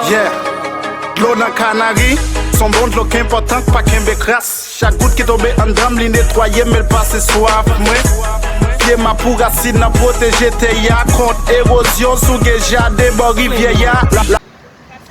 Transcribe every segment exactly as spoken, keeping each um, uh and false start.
Yeah. Dlo nan kanari, s on bon dlo k enpòtan k pa kenbe kras. Chak gout ki tonbe anndan m, li netwaye m, e l pase swaf mwen. Pye m ap pou rasin nan pwoteje tè a kont ewozyon, si w gen jaden bò rivyè a. La, la,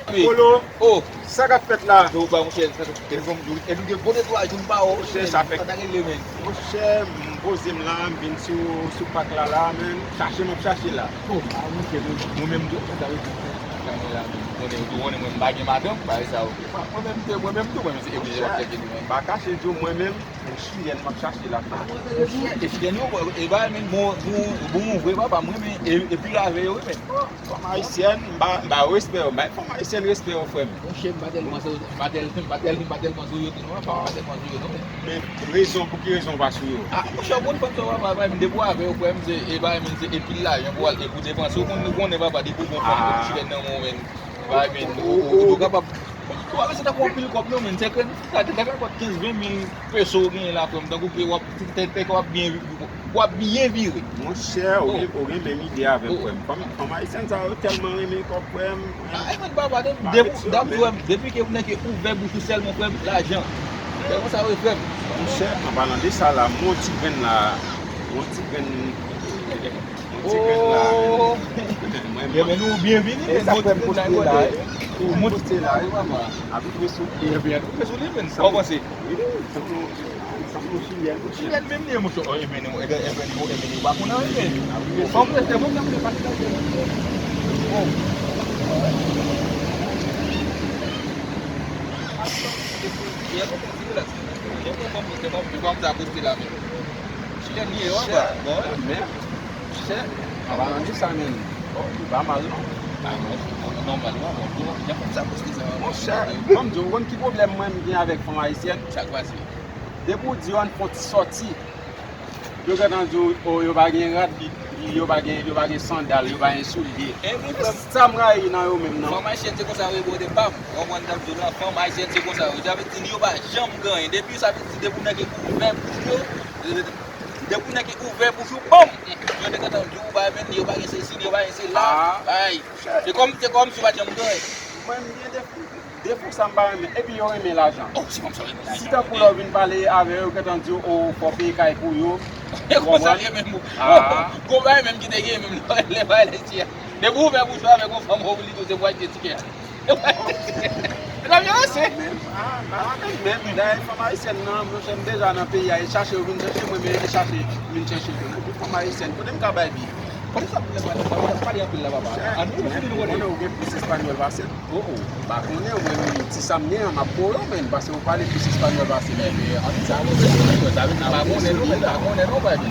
Polo, oh, sa k ap fèt la? Yo ba monchè, sa k ap fèt? Epi de bon netwayaj m pa wè. Monchè, sa fè. Sa ta rele, men. Monchè, m poze m la, m vin sou, sou pak la, la, men. Chache m ap chache la. Oh, ah, monchè, men. Mwen menm tou, sa ta rele. Kamera, men. Konnen, ou konnen mwen, m pa gen madanm, bagay sa yo. Mwen menm tou, mwen menm tou, mwen menm se epi de wòt tèt li, men. M pa kache di w, mwen menm, se chilèn m ap chache la. E chilèn yo, e ba, men, bon, bon, bon, vre papa, mwen, men, e, epi avè yo, men. Fanm ayisyèn, m ba, m ba respè yo. M bay fanm ayisyèn respè yo, frè m. Monchè, m pa tèlman sou, m pa tèl-, m pa tèl-, m pa tèlman sou yo tou non, m pa tèlman sou yo non, men. Men rezon, pou ki rezon w pa sou yo? Ah, monchè, ou konn fanm sa yo, papa, men depi w avè yo, frè m, se, e bagay, men, se epil lajan pou al, e pou depanse. Ou konn, ou konnen, papa, depi w gon fanm, ou chilèn nan men w, men. Bagay, men, ou, ou, ou kapab, ou pa bezwen tankou anpil kòb non, men. Se ke, gade, gade, gade, kenz, ven mil peso ou genyen la, frè m, tankou ke w ap, te, te, te, w ap byen viv. W ap byen vire. Monchè, ou gen, ou gen menm ide avè m, frè m. Fanm, fanm ayisyèn sa yo tèlman renmen kòb, frè m. Ay, mwen, papa, depi, depi, depi, frè m, depi ke ou nèke ouvè bouch ou sèlman, frè m, lajan. Se konsa yo ye, frè m. Monchè, an palan de sa la, m wè yon ti grenn la, yon ti grenn, yon ti grenn la, men. Mwen, mwen, nou byenvini, men, sa fè m poste la, wi. Ou poste la, wi, papa. Abiye sou li. Abiye sou li, men. Sa w panse? Wi, sa nou, sa nou chilèn. Chilèn menm li ye, monchè. Oh, ebyen, nou, ebyen, ebyen, nou, ebyen, nou pa konn anyen. Fò m rete, fò m rete pase la. Bon. Chilèn li ye, wè, bon, men. Chè. An palan de sa menm. Bon, li pa mal non. Ah, non, non, nòmalman, bon, bon, jan konn sa poste sa. Monchè, ban m di w, ou konn ki pwoblèm mwen m gen avèk fanm ayisyèn? Sa k pase? Depi w di yo ann fè yon ti sòti, yo gentan di w, oh, yo pa gen rad, li, li, yo pa gen, yo pa gen sandal, yo pa gen soulye. E wi, frè m. Sa m rayi nan yo menm nan. Fanm ayisyèn se konsa yo ye, bro, de pa m. Ou konprann sa m di w la? Fanm ayisyèn se konsa yo ye. Sa vle di yo pa janm gen anyen. Depi, sa vle di depi w nèke ouvè bouch yo, depi w nèke ouvè bouch ou, bòm! Yo te gentan di w bagay, men yo pa gen sesi, yo pa gen sela. Ay, se kòm, se kòm si yo pa t janm gen. Mwen, m gen de, defo sa m pa renmen. Epi yo renmen lajan. Oh, se kòm sa yo renmen lajan. Si tankou lè w vin pale avè yo, yo gentan di w, oh, fò w peye kay pou yo. E konsa l ye menm. Gon bagay menm ki te gen menm lè, lè bagay la iti a. Depi w ouvè bouch ou avèk yon fanm, ou li tou se pou achte tikè a. L ap vyanse. Menm, ah, pa menm, menm. Dayè, fanm ayisyèn nan, monchè, m deja nan peyi a, e chache yo vin chèche mwen, men e chache vin chèche yo. Epi fanm ayisyèn, kote m ka bay bi? Kote sa pwoblèm la, sa pale anpil la, papa. An nou fini nou konnen. Ou gen plis espanyòl pase m. Oh, oh. M pa konnen, mwen, ti sa m gen an, m ap bo yo, men, paske ou pale plis espanyòl pase m. Ebyen, an nou sa, mwen, sa vin nan pa konnen, nou, men, pa konnen, non, pa di.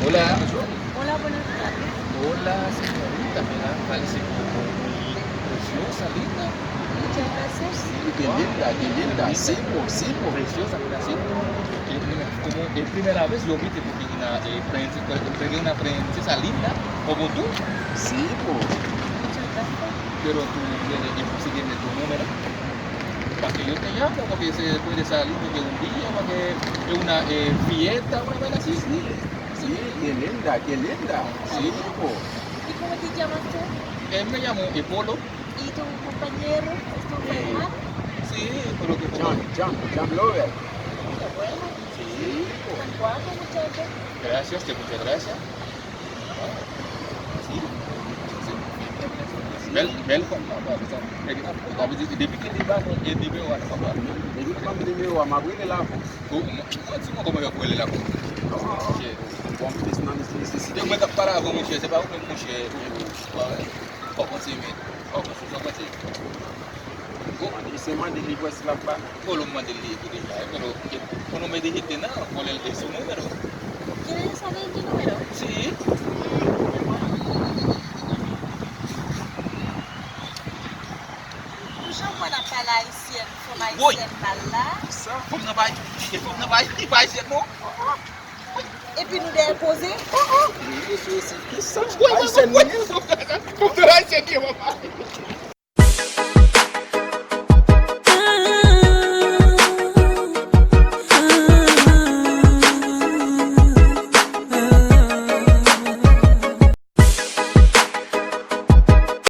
Hola. Hola, buenas tardes. Hola, señorita, mira, parece que un poco preciosa, linda. Muchas gracias. Sí, qué linda, qué linda. Sí, po, sí, po. Preciosa, mira, sí. Que mira, como es primera vez yo vi que tú tienes una, eh, princesa, una princesa linda, como tú. Sí, po. Muchas gracias. Pero tú tienes, eh, consígueme tu número. Para que yo te llamo, porque se puede salir, porque un día, porque es una, eh, fiesta, una vaina así. Sí. Sí, qué linda, qué linda. Sí, po. ¿Y cómo te llamas tú? Eh, me llamo Epolo. ¿Y tu compañero es tu hermano? Sí, pero que John, John, John Lover. Qué bueno. Sí, po. Tan guapo, muchacho. Gracias, que muchas gracias. Ah, sí. Bèl, bèl fanm la, pa sa. Sa vle di, depi ke li ba nou, e nimewo a, papa. Depi li ban m nimewo a, m ap rele l avan. Ou, mwen, mwen di mwen kòman yo ap rele la pou mwen. Monchè. Bon, plis nan nesesite. E mwen k ap pale avè w, monchè, se pa ou menm, monchè. Ou pa wè? Ou pa panse, men. Ou pa panse, ou pa panse. Bon. Mande, se mande li, wè si l ap ba nou. Polo, m mande li tou deja. E Polo, Polo, mete jete nan, Polo, el, el su número. ¿Quieres saber mi número? Sí. Jan w konn ap pale ayisyèn, fanm ayisyèn mal la. Sa, fanm nan pa, fanm nan pa, li pa ayisyèn non. Epi nou dèyè poze. Mesye, se ki sa? Ayisyèn li ye? Fanm nan ayisyèn li ye, papa.